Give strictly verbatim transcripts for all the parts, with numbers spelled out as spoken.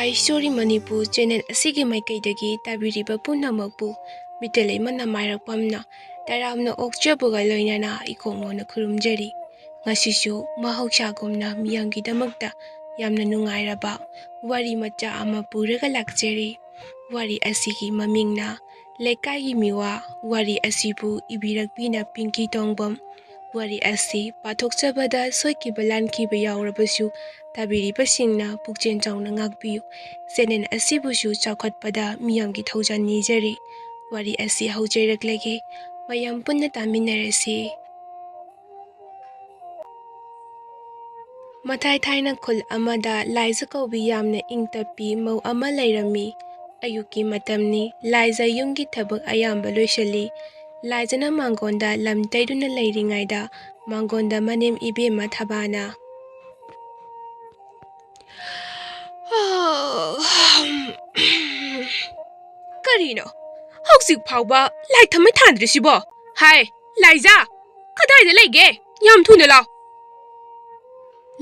ꯑꯩꯁꯣꯔꯤ Manipur channel ꯑꯁꯤꯒꯤ ꯃꯥꯏꯀꯩꯗꯒꯤ ꯇꯥꯕꯤꯔꯤꯕ ꯄꯨꯝꯅꯃꯛꯄꯨ ꯃꯤꯇꯂꯩꯃ ꯅꯃꯥꯏꯔꯛꯄꯝꯅ ꯇꯔꯥꯝꯅ ꯑꯣꯛꯆꯕꯒ ꯂꯣꯏꯅꯅ ꯏꯀꯣꯛ ꯅꯣꯟꯅ ꯈꯨꯔꯨꯝꯖꯔꯤ꯫ ꯉꯁꯤꯁꯨ ꯃꯍꯧꯁꯥꯒꯨꯝꯅ ꯃꯤꯌꯥꯝꯒꯤꯗꯃꯛꯇ ꯌꯥꯝꯅ ꯅꯨꯡꯉꯥꯏꯔꯕ ꯋꯥꯔꯤ ꯃꯆꯥ ꯑꯃ ꯄꯨꯔꯒ ꯂꯥꯛꯆꯔꯤ꯫ ꯋꯥꯔꯤ ꯑꯁꯤꯒꯤ ꯃꯃꯤꯡꯅ ꯂꯩꯀꯥꯏꯒꯤ ꯃꯤꯋꯥ꯫ ꯋꯥꯔꯤ ꯑꯁꯤꯕꯨ ꯏꯕꯤꯔꯛꯄꯤꯅ ꯄꯤꯡꯀꯤ ꯇꯣꯡꯕꯝ꯫ ꯋꯥꯔꯤ ꯑꯁꯤ ꯄꯥꯊꯣꯛꯆꯕꯗ ꯁꯣꯏꯈꯤꯕ ꯂꯥꯟꯈꯤꯕ ꯌꯥꯎꯔꯕꯁꯨ ꯇꯥꯕꯤꯔꯤꯕꯁꯤꯡꯅ ꯄꯨꯛꯆꯦꯜ ꯆꯥꯎꯅ ꯉꯥꯛꯄꯤꯌꯨ꯫ ꯆꯦꯅꯦꯜ ꯑꯁꯤꯕꯨꯁꯨ ꯆꯥꯎꯈꯠꯄꯗ ꯃꯤꯌꯥꯝꯒꯤ ꯊꯧꯖꯥꯜ ꯅꯤꯖꯔꯤ꯫ ꯋꯥꯔꯤ ꯑꯁꯤ ꯍꯧꯖꯔꯛꯂꯒꯦ꯫ ꯃꯌꯥꯝ ꯄꯨꯟꯅ ꯇꯥꯃꯤꯟꯅꯔꯁꯤ꯫ ꯃꯊꯥꯏ ꯊꯥꯏꯅ ꯈꯨꯜ ꯑꯃꯗ ꯂꯥꯏꯖ ꯀꯧꯕꯤ ꯌꯥꯝꯅ ꯏꯪ ꯇꯞꯄꯤ ꯃꯧ ꯑꯃ ꯂꯩꯔꯝꯃꯤ꯫ ꯑꯌꯨꯛꯀꯤ ꯃꯇꯝꯅꯤ, ꯂꯥꯏꯖ ꯌꯨꯝꯒꯤ ꯊꯕꯛ ꯑꯌꯥꯝꯕ ꯂꯣꯏꯁꯤꯜꯂꯤ꯫ ꯂꯥꯏꯖꯅ ꯃꯥꯡꯒꯣꯟꯗ ꯂꯝ ꯇꯩꯗꯨꯅ ꯂꯩꯔꯤꯉꯩꯗ ꯃꯥꯡꯒꯣꯟꯗ ꯃꯅꯦꯝ ꯏꯕꯦꯝꯃ ꯊꯕꯥꯅ, "ꯀꯔꯤꯅꯣ? ꯍꯧꯖꯤꯛ ꯐꯥꯎꯕ ꯂꯥꯏ ꯊꯃꯩ ꯊꯥꯟꯗ꯭ꯔꯤꯁꯤꯕꯣ? ꯍꯥꯏ, ꯂꯥꯏꯖꯥ! ꯀꯗꯥꯏꯗ ꯂꯩꯒꯦ? ꯌꯥꯝ ꯊꯨꯅ ꯂꯥꯎ!"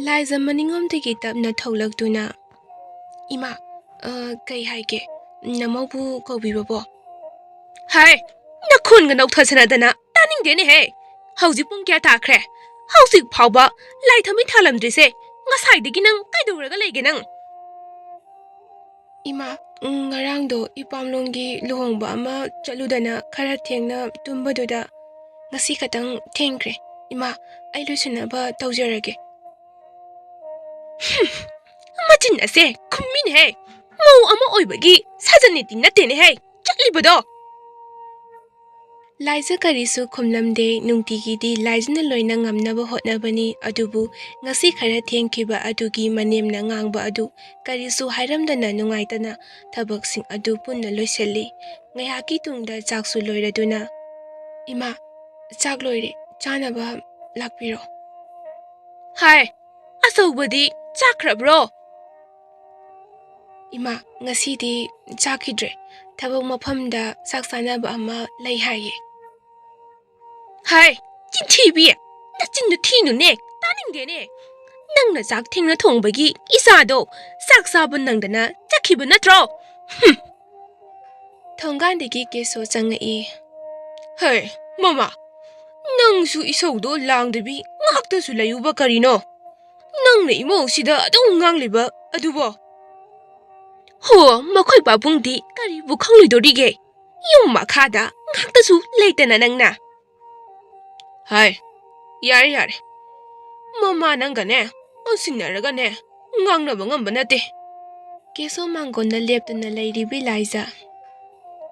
ꯂꯥꯏꯖ ꯃꯅꯤꯡꯂꯣꯝꯗꯒꯤ ꯇꯞꯅ ꯊꯣꯛꯂꯛꯇꯨꯅ, "ꯏꯃꯥ, ꯑ, ꯀꯩ ꯍꯥꯏꯒꯦ? ꯅꯃꯧꯕꯨ ꯀꯧꯕꯤꯕꯕꯣ?" "ꯍꯥꯏ, ꯅꯈꯣꯟꯒ ꯅꯧꯊꯁꯅꯗꯅ ꯇꯥꯅꯤꯡꯗꯦꯅꯦꯍꯦ! ꯍꯧꯖꯤꯛ ꯄꯨꯡ ꯀꯌꯥ ꯇꯥꯈ꯭ꯔꯦ? ꯍꯧꯖꯤꯛ ꯐꯥꯎꯕ ꯂꯥꯏ ꯊꯃꯩ ꯊꯥꯜꯂꯝꯗ꯭ꯔꯤꯁꯦ? ꯉꯁꯥꯏꯗꯒꯤ ꯅꯪ ꯀꯩꯗꯧꯔꯒ ꯂꯩꯒꯦ ꯅꯪ?" "ꯏꯃꯥ, ꯎꯝ, ꯉꯔꯥꯡꯗꯣ ꯏꯄꯥꯝꯂꯣꯝꯒꯤ ꯂꯨꯍꯣꯡꯕ ꯑꯃ ꯆꯠꯂꯨꯗꯅ ꯈꯔ ꯊꯦꯡꯅ ꯇꯨꯝꯕꯗꯨꯗ ꯉꯁꯤ ꯈꯛꯇꯪ ꯊꯦꯡꯈ꯭ꯔꯦ꯫ ꯏꯃꯥ, ꯑꯩ ꯂꯣꯏꯁꯤꯟꯅꯕ ꯇꯧꯖꯔꯒꯦ꯫" ꯍꯨꯝ, ꯃꯆꯤꯟ ꯑꯁꯦ ꯈꯨꯝꯃꯤꯅꯦꯍꯦ꯫ ꯃꯧ ꯑꯃ ꯑꯣꯏꯕꯒꯤ ꯁꯥꯖꯟ ꯅꯤꯇꯤ ꯅꯠꯇꯦꯅꯦꯍꯦ ꯆꯠꯂꯤꯕꯗꯣ꯫ ꯂꯥꯏꯖ ꯀꯔꯤꯁꯨ ꯈꯨꯝꯂꯝꯗꯦ꯫ ꯅꯨꯡꯇꯤꯒꯤꯗꯤ ꯂꯥꯏꯖꯅ ꯂꯣꯏꯅ ꯉꯝꯅꯕ ꯍꯣꯠꯅꯕꯅꯤ꯫ ꯑꯗꯨꯕꯨ ꯉꯁꯤ ꯈꯔ ꯊꯦꯡꯈꯤꯕ ꯑꯗꯨꯒꯤ ꯃꯅꯦꯝꯅ ꯉꯥꯡꯕ ꯑꯗꯨ ꯀꯔꯤꯁꯨ ꯍꯥꯏꯔꯝꯗꯅ ꯅꯨꯡꯉꯥꯏꯇꯅ ꯊꯕꯛꯁꯤꯡ ꯑꯗꯨ ꯄꯨꯟꯅ ꯂꯣꯏꯁꯤꯜꯂꯤ꯫ ꯉꯥꯏꯍꯥꯛꯀꯤ ꯇꯨꯡꯗ ꯆꯥꯛꯁꯨ ꯂꯣꯏꯔꯗꯨꯅ, "ꯏꯃꯥ, ꯆꯥꯛ ꯂꯣꯏꯔꯦ, ꯆꯥꯅꯕ ꯂꯥꯛꯄꯤꯔꯣ꯫" ꯍꯥꯏ, ꯑꯆꯧꯕꯗꯤ ꯆꯥꯈ꯭ꯔꯕ꯭ꯔꯣ? "ꯏꯃꯥ, ꯉꯁꯤꯗꯤ ꯆꯥꯈꯤꯗ꯭ꯔꯦ꯫ ꯊꯕꯛ ꯃꯐꯝꯗ ꯆꯥꯛ ꯆꯥꯅꯕ ꯑꯃ ꯂꯩ ꯍꯥꯏꯌꯦ꯫" ꯍꯥꯏ, ꯆꯤꯟꯊꯤꯕꯤ! ꯅꯆꯤꯟꯗꯨ ꯊꯤꯅꯨꯅꯦ, ꯇꯥꯅꯤꯡꯗꯦꯅꯦ꯫ ꯅꯪꯅ ꯆꯥꯛ ꯊꯦꯡꯅ ꯊꯣꯡꯕꯒꯤ ꯏꯆꯥꯗꯣ ꯆꯥꯛ ꯆꯥꯕ ꯅꯪꯗꯅ ꯆꯠꯈꯤꯕ ꯅꯠꯇ꯭ꯔꯣ? ꯍꯨꯝ!" ꯊꯣꯡꯒꯥꯟꯗꯒꯤ ꯀꯦꯁꯣ ꯆꯪꯉꯛꯏ꯫ "ꯍꯩ, ꯃꯃꯥ, ꯅꯪꯁꯨ ꯏꯁꯧꯗꯣ ꯂꯥꯡꯗꯕꯤ ꯉꯥꯛꯇꯁꯨ ꯂꯩꯌꯨꯕ ꯀꯔꯤꯅꯣ? ꯅꯪꯅ ꯏꯃꯧꯁꯤꯗ ꯑꯗꯨꯝ ꯉꯥꯡꯂꯤꯕ ꯑꯗꯨꯕꯣ?" "ꯍꯣ, ꯃꯈꯣꯏ ꯄꯥꯕꯨꯡꯗꯤ ꯀꯔꯤꯕꯨ ꯈꯪꯂꯣꯏꯗꯣꯔꯤꯒꯦ? ꯌꯨꯝ ꯃꯈꯥꯗ ꯉꯥꯛꯇꯁꯨ ꯂꯩꯇꯅ ꯅꯪꯅ꯫" "ꯍꯥꯏ, ꯌꯥꯔꯦ, ꯌꯥꯔꯦ꯫ ꯃꯃꯥ ꯅꯪꯒꯅꯦ ꯑꯣꯟꯁꯤꯟꯅꯔꯒꯅꯦ ꯉꯥꯡꯅꯕ ꯉꯝꯕ ꯅꯠꯇꯦ꯫" ꯀꯦꯁꯣ ꯃꯥꯡꯒꯣꯟꯗ ꯂꯦꯞꯇꯨꯅ ꯂꯩꯔꯤꯕꯤ ꯂꯥꯏꯖ꯫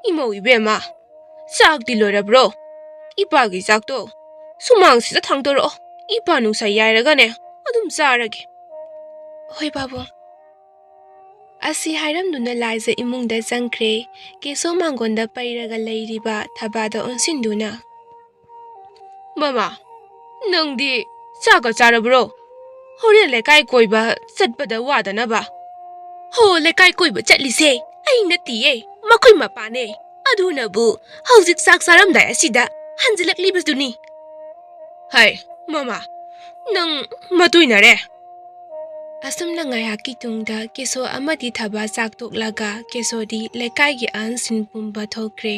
"ꯏꯃꯧ ꯏꯕꯦꯝꯃ, ꯆꯥꯛꯇꯤ ꯂꯣꯏꯔꯕ꯭ꯔꯣ? ꯏꯄꯥꯒꯤ ꯆꯥꯛꯇꯣ ꯁꯨꯃꯥꯡꯁꯤꯗ ꯊꯥꯡꯗꯣꯔꯛꯑꯣ꯫ ꯏꯄꯥ ꯅꯨꯡꯁꯥ ꯌꯥꯏꯔꯒꯅꯦ ꯑꯗꯨꯝ ꯆꯥꯔꯒꯦ꯫" "ꯍꯣꯏ, ꯄꯥꯕꯨꯡ꯫" ꯑꯁꯤ ꯍꯥꯏꯔꯝꯗꯨꯅ ꯂꯥꯏꯖ ꯏꯃꯨꯡꯗ ꯆꯪꯈ꯭ꯔꯦ꯫ ꯀꯦꯁꯣ ꯃꯥꯡꯒꯣꯟꯗ ꯄꯩꯔꯒ ꯂꯩꯔꯤꯕ ꯊꯕꯥꯗ ꯑꯣꯟꯁꯤꯟꯗꯨꯅ, "ꯃꯃꯥ, ꯅꯪꯗꯤ ꯆꯥꯛꯀ ꯆꯥꯔꯕ꯭ꯔꯣ? ꯍꯣꯔꯦꯟ ꯂꯩꯀꯥꯏ ꯀꯣꯏꯕ ꯆꯠꯄꯗ ꯋꯥꯗꯅꯕ꯫" "ꯍꯣ, ꯂꯩꯀꯥꯏ ꯀꯣꯏꯕ ꯆꯠꯂꯤꯁꯦ ꯑꯩ ꯅꯠꯇꯤꯌꯦ, ꯃꯈꯣꯏ ꯃꯄꯥꯅꯦ꯫ ꯑꯗꯨꯅꯕꯨ ꯍꯧꯖꯤꯛ ꯆꯥꯛ ꯆꯥꯔꯝꯗꯥꯏ ꯑꯁꯤꯗ ꯍꯟꯖꯤꯜꯂꯛꯂꯤꯕꯗꯨꯅꯤ꯫" "ꯍꯥꯏ, ꯃꯃꯥ, ꯅꯪ ꯃꯇꯨꯏꯅꯔꯦ꯫" ꯑꯁꯨꯝꯅ ꯉꯥꯏꯍꯥꯛꯀꯤ ꯇꯨꯡꯗ ꯀꯦꯁꯣ ꯑꯃꯗꯤ ꯊꯕꯥ ꯆꯥꯛ ꯇꯣꯛꯂꯒ ꯀꯦꯁꯣꯗꯤ ꯂꯩꯀꯥꯏꯒꯤ ꯑꯍꯟꯁꯤꯡ ꯄꯨꯝꯕ ꯊꯣꯛꯈ꯭ꯔꯦ꯫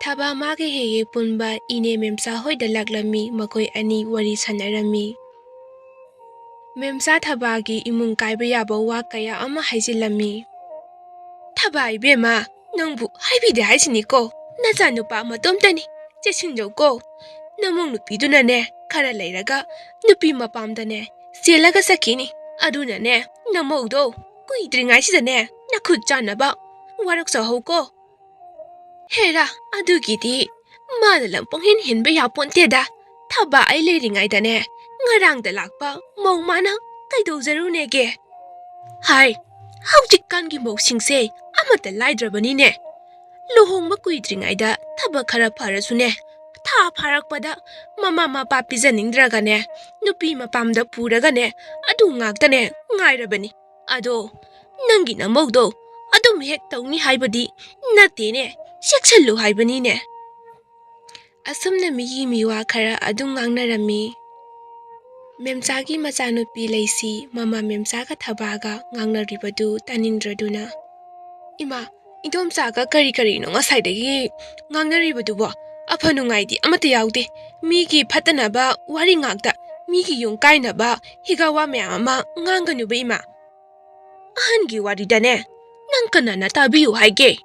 ꯊꯕꯥ ꯃꯥꯒ ꯍꯦꯛ ꯍꯦꯛ ꯄꯨꯟꯕ ꯏꯅꯦ ꯃꯦꯝꯆꯥ ꯍꯣꯏꯗ ꯂꯥꯛꯂꯝꯃꯤ꯫ ꯃꯈꯣꯏ ꯑꯅꯤ ꯋꯥꯔꯤ ꯁꯥꯟꯅꯔꯝꯃꯤ꯫ ꯃꯦꯝꯆꯥ ꯊꯕꯥꯒꯤ ꯏꯃꯨꯡ ꯀꯥꯏꯕ ꯌꯥꯕ ꯋꯥ ꯀꯌꯥ ꯑꯃ ꯍꯥꯏꯖꯤꯜꯂꯝꯃꯤ꯫ "ꯊꯕꯥ ꯏꯕꯦꯝꯃ, ꯅꯪꯕꯨ ꯍꯥꯏꯕꯤꯗꯦ ꯍꯥꯏꯁꯤꯅꯤꯀꯣ, ꯅꯆꯥꯅꯨꯄꯥ ꯃꯇꯣꯝꯇꯅꯤ, ꯆꯦꯛꯁꯤꯟꯖꯧꯀꯣ꯫ ꯅꯃꯧ ꯅꯨꯄꯤꯗꯨꯅꯅꯦ ꯈꯔ ꯂꯩꯔꯒ ꯅꯨꯄꯤ ꯃꯄꯥꯝꯗꯅꯦ ꯆꯦꯜꯂꯒ ꯆꯠꯈꯤꯅꯤ꯫ ꯑꯗꯨꯅꯅꯦ ꯅꯃꯧꯗꯣ ꯀꯨꯏꯗ꯭ꯔꯤꯉꯩꯁꯤꯗꯅꯦ ꯅꯈꯨꯠ ꯆꯥꯅꯕ ꯋꯥꯔꯛꯆꯍꯧꯀꯣ꯫" "ꯍꯦꯔꯥ, ꯑꯗꯨꯒꯤꯗꯤ ꯃꯥꯅ ꯂꯝ ꯄꯪꯍꯦꯟ ꯍꯦꯟꯕ ꯌꯥꯄꯣꯟꯇꯦꯗ꯫ ꯊꯕꯥ ꯑꯩ ꯂꯩꯔꯤꯉꯩꯗꯅꯦ ꯉꯔꯥꯡꯗ ꯂꯥꯛꯄ ꯃꯧ ꯃꯥꯅ ꯀꯩꯗꯧꯖꯔꯨꯅꯦꯒꯦ? ꯍꯥꯏ, ꯍꯧꯖꯤꯛꯀꯥꯟꯒꯤ ꯃꯧꯁꯤꯡꯁꯦ ꯑꯃꯠꯇ ꯂꯥꯏꯗ꯭ꯔꯕꯅꯤꯅꯦ꯫ ꯂꯨꯍꯣꯡꯕ ꯀꯨꯏꯗ꯭ꯔꯤꯉꯩꯗ ꯊꯕꯛ ꯈꯔ ꯐꯔꯁꯨꯅꯦ, ꯊꯥ ꯐꯥꯔꯛꯄꯗ ꯃꯃꯥ ꯃꯄꯥ ꯄꯤꯖꯅꯤꯡꯗ꯭ꯔꯒꯅꯦ ꯅꯨꯄꯤ ꯃꯄꯥꯝꯗ ꯄꯨꯔꯒꯅꯦ ꯑꯗꯨ ꯉꯥꯛꯇꯅꯦ ꯉꯥꯏꯔꯕꯅꯤ꯫ ꯑꯗꯣ ꯅꯪꯒꯤ ꯅꯃꯧꯗꯣ ꯑꯗꯨꯝ ꯍꯦꯛ ꯇꯧꯅꯤ ꯍꯥꯏꯕꯗꯤ ꯅꯠꯇꯦꯅꯦ, ꯆꯦꯛꯁꯤꯜꯂꯨ ꯍꯥꯏꯕꯅꯤꯅꯦ꯫" ꯑꯁꯨꯝꯅ ꯃꯤꯒꯤ ꯃꯤꯋꯥ ꯈꯔ ꯑꯗꯨꯝ ꯉꯥꯡꯅꯔꯝꯃꯤ꯫ ꯃꯦꯝꯆꯥꯒꯤ ꯃꯆꯥꯅꯨꯄꯤ ꯂꯩꯁꯤ ꯃꯃꯥ ꯃꯦꯝꯆꯥꯒ ꯊꯕꯥꯒ ꯉꯥꯡꯅꯔꯤꯕꯗꯨ ꯇꯥꯅꯤꯡꯗ꯭ꯔꯗꯨꯅ, "ꯏꯃꯥ, ꯏꯟꯗꯣꯝꯆꯥꯒ ꯀꯔꯤ ꯀꯔꯤꯅꯣ ꯉꯁꯥꯏꯗꯒꯤ ꯉꯥꯡꯅꯔꯤꯕꯗꯨꯕꯣ? ꯑꯐ ꯅꯨꯡꯉꯥꯏꯗꯤ ꯑꯃꯠꯇ ꯌꯥꯎꯗꯦ꯫ ꯃꯤꯒꯤ ꯐꯠꯇꯅꯕ ꯋꯥꯔꯤ ꯉꯥꯛꯇ, ꯃꯤꯒꯤ ꯌꯨꯝ ꯀꯥꯏꯅꯕ ꯍꯤꯒꯥꯋꯥ ꯃꯌꯥꯝ ꯑꯃ ꯉꯥꯡꯒꯅꯨꯕ ꯏꯃꯥ꯫ ꯑꯍꯟꯒꯤ ꯋꯥꯔꯤꯗꯅꯦ ꯅꯪ ꯀꯅꯥꯅ ꯇꯥꯕꯤꯌꯨ ꯍꯥꯏꯒꯦ?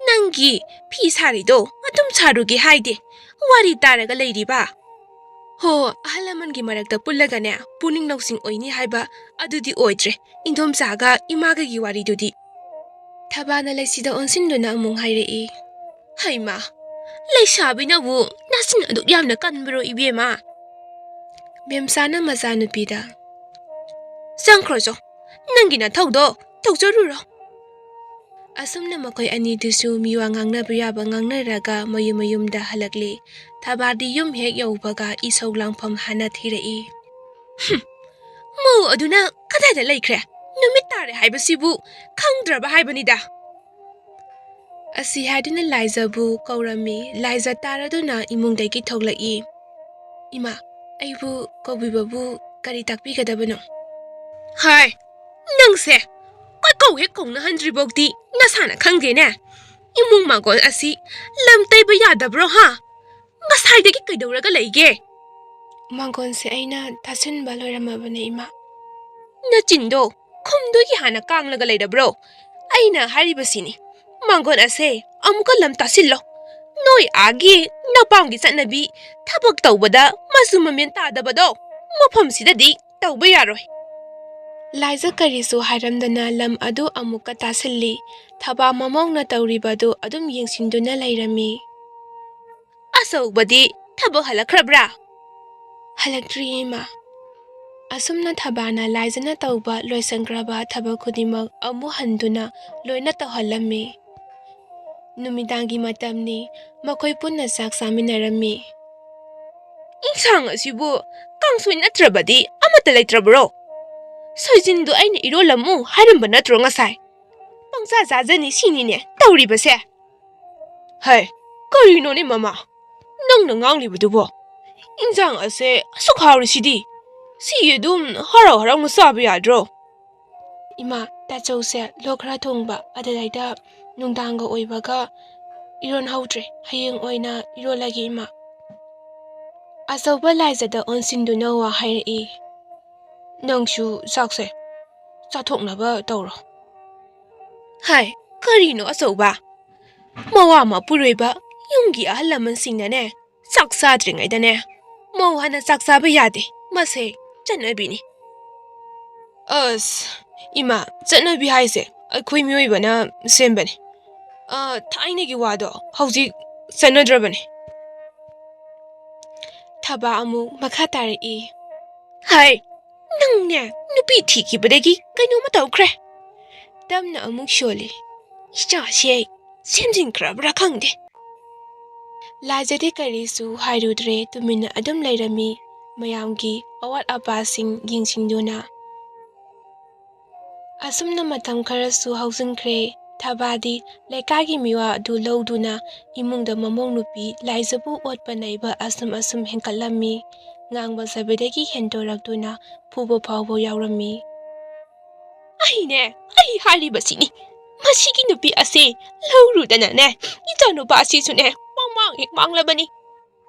ꯅꯪꯒꯤ ꯐꯤ ꯁꯥꯔꯤꯗꯣ ꯑꯗꯨꯝ ꯁꯥꯔꯨꯒꯦ ꯍꯥꯏꯗꯦ, ꯋꯥꯔꯤ ꯇꯥꯔꯒ ꯂꯩꯔꯤꯕ꯫ ꯍꯣ, ꯑꯍꯜ ꯂꯃꯟꯒꯤ ꯃꯔꯛꯇ ꯄꯨꯜꯂꯒꯅꯦ ꯄꯨꯛꯅꯤꯡ ꯂꯧꯁꯤꯡ ꯑꯣꯏꯅꯤ ꯍꯥꯏꯕ ꯑꯗꯨꯗꯤ ꯑꯣꯏꯗ꯭ꯔꯦ, ꯏꯟꯗꯣꯝꯆꯥꯒ ꯏꯃꯥꯒꯒꯤ ꯋꯥꯔꯤꯗꯨꯗꯤ꯫" ꯊꯕꯥꯅ ꯂꯩꯁꯤꯗ ꯑꯣꯟꯁꯤꯟꯗꯨꯅ ꯑꯃꯨꯛ ꯍꯥꯏꯔꯛꯏ, "ꯍꯩꯃꯥ, ꯂꯩꯁꯥꯕꯤꯅꯕꯨ ꯅꯆꯤꯟ ꯑꯗꯨꯛ ꯌꯥꯝꯅ ꯀꯟꯕ꯭ꯔꯣ ꯏꯕꯦꯝꯃ?" ꯃꯦꯝꯆꯥꯅ ꯃꯆꯥꯅꯨꯄꯤꯗ, "ꯆꯪꯈ꯭ꯔꯣ ꯆꯣ, ꯅꯪꯒꯤ ꯅꯊꯧꯗꯣ ꯇꯧꯖꯔꯨꯔꯣ꯫" ꯑꯁꯨꯝꯅ ꯃꯈꯣꯏ ꯑꯅꯤꯗꯨꯁꯨ ꯃꯤꯋꯥ ꯉꯥꯡꯅꯕ ꯌꯥꯕ ꯉꯥꯡꯅꯔꯒ ꯃꯌꯨꯝ ꯃꯌꯨꯝꯗ ꯍꯜꯂꯛꯂꯤ꯫ ꯊꯕꯥꯗꯤ ꯌꯨꯝ ꯍꯦꯛ ꯌꯧꯕꯒ ꯏꯁꯧ ꯂꯥꯡꯐꯝ ꯍꯥꯟꯅ ꯊꯤꯔꯛꯏ꯫ "ꯍꯨꯝ, ꯃꯧ ꯑꯗꯨꯅ ꯀꯗꯥꯏꯗ ꯂꯩꯈ꯭ꯔꯦ? ꯅꯨꯃꯤꯠ ꯇꯥꯔꯦ ꯍꯥꯏꯕꯁꯤꯕꯨ ꯈꯪꯗ꯭ꯔꯕ ꯍꯥꯏꯕꯅꯤꯗ꯫" ꯑꯁꯤ ꯍꯥꯏꯗꯨꯅ ꯂꯥꯏꯖꯕꯨ ꯀꯧꯔꯝꯃꯤ꯫ ꯂꯥꯏꯖ ꯇꯥꯔꯗꯨꯅ ꯏꯃꯨꯡꯗꯒꯤ ꯊꯣꯛꯂꯛꯏ꯫ "ꯏꯃꯥ, ꯑꯩꯕꯨ ꯀꯧꯕꯤꯕꯕꯨ ꯀꯔꯤ ꯇꯥꯛꯄꯤꯒꯗꯕꯅꯣ?" "ꯍꯥꯏ, ꯅꯪꯁꯦ ꯀꯣꯏꯀꯧ ꯍꯦꯛ ꯀꯧꯅꯍꯟꯗ꯭ꯔꯤꯕꯧꯗꯤ ꯅꯁꯥꯅ ꯈꯪꯗꯦꯅꯦ꯫ ꯏꯃꯨꯡ ꯃꯥꯡꯒꯣꯜ ꯑꯁꯤ ꯂꯝ ꯇꯩꯕ ꯌꯥꯗꯕ꯭ꯔꯣ ꯍꯥ? ꯉꯁꯥꯏꯗꯒꯤ ꯀꯩꯗꯧꯔꯒ ꯂꯩꯒꯦ?" "ꯃꯥꯡꯒꯣꯜꯁꯦ ꯑꯩꯅ ꯇꯥꯁꯤꯟꯕ ꯂꯣꯏꯔꯝꯃꯕꯅꯦ ꯏꯃꯥ꯫" "ꯅꯆꯤꯟꯗꯣ ꯈꯨꯝꯗꯣꯏꯒꯤ ꯍꯥꯟꯅ ꯀꯥꯡꯂꯒ ꯂꯩꯔꯕ꯭ꯔꯣ? ꯑꯩꯅ ꯍꯥꯏꯔꯤꯕꯁꯤꯅꯤ, ꯃꯥꯡꯒꯣꯜ ꯑꯁꯦ ꯑꯃꯨꯛꯀ ꯂꯝ ꯇꯥꯁꯤꯜꯂꯣ꯫ ꯅꯣꯏ ꯑꯥꯒꯤ ꯅꯄꯥꯝꯒꯤ ꯆꯠꯅꯕꯤ ꯊꯕꯛ ꯇꯧꯕꯗ ꯃꯆꯨ ꯃꯃꯦꯟ ꯇꯥꯗꯕꯗꯣ ꯃꯐꯝꯁꯤꯗꯗꯤ ꯇꯧꯕ ꯌꯥꯔꯣꯏ꯫" ꯂꯥꯏꯖ ꯀꯔꯤꯁꯨ ꯍꯥꯏꯔꯝꯗꯅ ꯂꯝ ꯑꯗꯨ ꯑꯃꯨꯛꯀ ꯇꯥꯁꯤꯜꯂꯤ꯫ ꯊꯕꯥ ꯃꯃꯧꯅ ꯇꯧꯔꯤꯕꯗꯨ ꯑꯗꯨꯝ ꯌꯦꯡꯁꯤꯟꯗꯨꯅ ꯂꯩꯔꯝꯃꯤ꯫ "ꯑꯆꯧꯕꯗꯤ ꯊꯕꯛ ꯍꯜꯂꯛꯈ꯭ꯔꯕ꯭ꯔꯥ?" "ꯍꯜꯂꯛꯇ꯭ꯔꯤꯌꯦ ꯏꯃꯥ꯫" ꯑꯁꯨꯝꯅ ꯊꯕꯥꯅ ꯂꯥꯏꯖꯅ ꯇꯧꯕ ꯂꯣꯏꯁꯤꯟꯈ꯭ꯔꯕ ꯊꯕꯛ ꯈꯨꯗꯤꯡꯃꯛ ꯑꯃꯨꯛ ꯍꯟꯗꯨꯅ ꯂꯣꯏꯅ ꯇꯧꯍꯜꯂꯝꯃꯤ꯫ ꯅꯨꯃꯤꯗꯥꯡꯒꯤ ꯃꯇꯝꯅꯤ꯫ ꯃꯈꯣꯏ ꯄꯨꯟꯅ ꯆꯥꯛ ꯆꯥꯃꯤꯟꯅꯔꯝꯃꯤ꯫ "ꯏꯟꯁꯥꯡ ꯑꯁꯤꯕꯨ ꯀꯥꯡꯁꯣꯏ ꯅꯠꯇ꯭ꯔꯕꯗꯤ ꯑꯃꯠꯇ ꯂꯩꯇ꯭ꯔꯕ꯭ꯔꯣ? ꯁꯣꯏꯖꯤꯟꯗꯨ ꯑꯩꯅ ꯏꯔꯣꯜꯂꯝꯃꯨ ꯍꯥꯏꯔꯝꯕ ꯅꯠꯇ꯭ꯔꯣ ꯉꯁꯥꯏ? ꯄꯪꯆꯥ ꯆꯥꯖꯅꯤ ꯁꯤꯅꯤꯅꯦ ꯇꯧꯔꯤꯕꯁꯦ꯫" "ꯍꯩ, ꯀꯔꯤꯅꯣꯅꯦ ꯃꯃꯥ ꯅꯪꯅ ꯉꯥꯡꯂꯤꯕꯗꯨꯕꯣ? ꯏꯟꯁꯥꯡ ꯑꯁꯦ ꯑꯁꯨꯛ ꯍꯥꯎꯔꯤꯁꯤꯗꯤ, ꯁꯤ ꯑꯗꯨꯝ ꯍꯔꯥꯎ ꯍꯔꯥꯎꯅ ꯆꯥꯕ ꯌꯥꯗ꯭ꯔꯣ? ꯏꯃꯥ, ꯇꯥꯆꯧꯁꯦ ꯂꯣꯛ ꯈꯔ ꯊꯨꯡꯕ, ꯑꯗꯨꯗꯩꯗ ꯅꯨꯡꯗꯥꯡꯒ ꯑꯣꯏꯕꯒ ꯏꯔꯣꯟ ꯍꯧꯗ꯭ꯔꯦ꯫ ꯍꯌꯦꯡ ꯑꯣꯏꯅ ꯏꯔꯣꯜꯂꯒꯦ, ꯏꯃꯥ꯫ ꯑꯆꯧꯕ ꯂꯥꯏꯖꯗ ꯑꯣꯟꯁꯤꯟꯗꯨꯅ ꯋꯥ ꯍꯥꯏꯔꯛꯏ꯫ ꯅꯪꯁꯨ ꯆꯥꯛꯁꯦ ꯆꯥꯊꯣꯛꯅꯕ ꯇꯧꯔꯣ꯫ ꯍꯥꯏ, ꯀꯔꯤꯅꯣ ꯑꯆꯧꯕ? ꯃꯋꯥ ꯃꯄꯨꯔꯣꯏꯕ ꯌꯨꯝꯒꯤ ꯑꯍꯜ ꯂꯃꯟꯁꯤꯡꯅꯅꯦ, ꯆꯥꯛ ꯆꯥꯗ꯭ꯔꯤꯉꯩꯗꯅꯦ ꯃꯧ ꯍꯥꯟꯅ ꯆꯥꯛ ꯆꯥꯕ ꯌꯥꯗꯦ꯫ ꯃꯁꯦ ꯆꯠꯅꯕꯤꯅꯤ꯫ ꯑꯁ, ꯏꯃꯥ, ꯆꯠꯅꯕꯤ ꯍꯥꯏꯁꯦ ꯑꯩꯈꯣꯏ ꯃꯤꯑꯣꯏꯕꯅ ꯁꯦꯝꯕꯅꯤ꯫ ꯑ, ꯊꯥꯏꯅꯒꯤ ꯋꯥꯗꯣ ꯍꯧꯖꯤꯛ ꯆꯠꯅꯗ꯭ꯔꯕꯅꯤ꯫ ꯊꯕꯥ ꯑꯃꯨꯛ ꯃꯈꯥ ꯇꯥꯔꯛꯏ꯫ ꯍꯥꯏ, ꯅꯪꯅꯦ, ꯅꯨꯄꯤ ꯊꯤꯈꯤꯕꯗꯒꯤ ꯀꯩꯅꯣꯝꯃ ꯇꯧꯈ꯭ꯔꯦ꯫ ꯇꯝꯅ ꯑꯃꯨꯛ ꯁꯣꯜꯂꯤ꯫ ꯏꯆꯥꯁꯦ ꯁꯦꯝꯖꯤꯟꯈ꯭ꯔꯕ꯭ꯔꯥ ꯈꯪꯗꯦ꯫ ꯂꯥꯏꯖꯗꯤ ꯀꯔꯤꯁꯨ ꯍꯥꯏꯔꯨꯗ꯭ꯔꯦ, ꯇꯨꯃꯤꯟꯅ ꯑꯗꯨꯝ ꯂꯩꯔꯝꯃꯤ, ꯃꯌꯥꯝꯒꯤ ꯑꯋꯥꯠ ꯑꯄꯥꯁꯤꯡ ꯌꯦꯡꯁꯤꯟꯗꯨꯅ꯫ ꯑꯁꯨꯝꯅ ꯃꯇꯝ ꯈꯔꯁꯨ ꯍꯧꯖꯤꯟꯈ꯭ꯔꯦ꯫ ꯊꯕꯥꯗꯤ ꯂꯩꯀꯥꯏꯒꯤ ꯃꯤꯋꯥ ꯑꯗꯨ ꯂꯧꯗꯨꯅ ꯏꯃꯨꯡꯗ ꯃꯃꯧ ꯅꯨꯄꯤ ꯂꯥꯏꯖꯕꯨ ꯑꯣꯠꯄ ꯅꯩꯕ ꯑꯁꯨꯝ ꯑꯁꯨꯝ ꯍꯦꯟꯒꯠꯂꯝꯃꯤ꯫ ꯉꯥꯡꯕ ꯆꯩꯕꯗꯒꯤ ꯍꯦꯟꯗꯣꯔꯛꯇꯨꯅ ꯐꯨꯕ ꯐꯥꯎꯕ ꯌꯥꯎꯔꯝꯃꯤ꯫ ꯑꯩꯅꯦ, ꯑꯩ ꯍꯥꯏꯔꯤꯕꯁꯤꯅꯤ, ꯃꯁꯤꯒꯤ ꯅꯨꯄꯤ ꯑꯁꯤ ꯂꯧꯔꯨꯗꯅꯅꯦ, ꯏꯆꯥꯅꯨꯄꯥ ꯑꯁꯤꯁꯨꯅꯦ ꯃꯃꯥꯡ ꯍꯦꯛ ꯃꯥꯡꯂꯕꯅꯤ꯫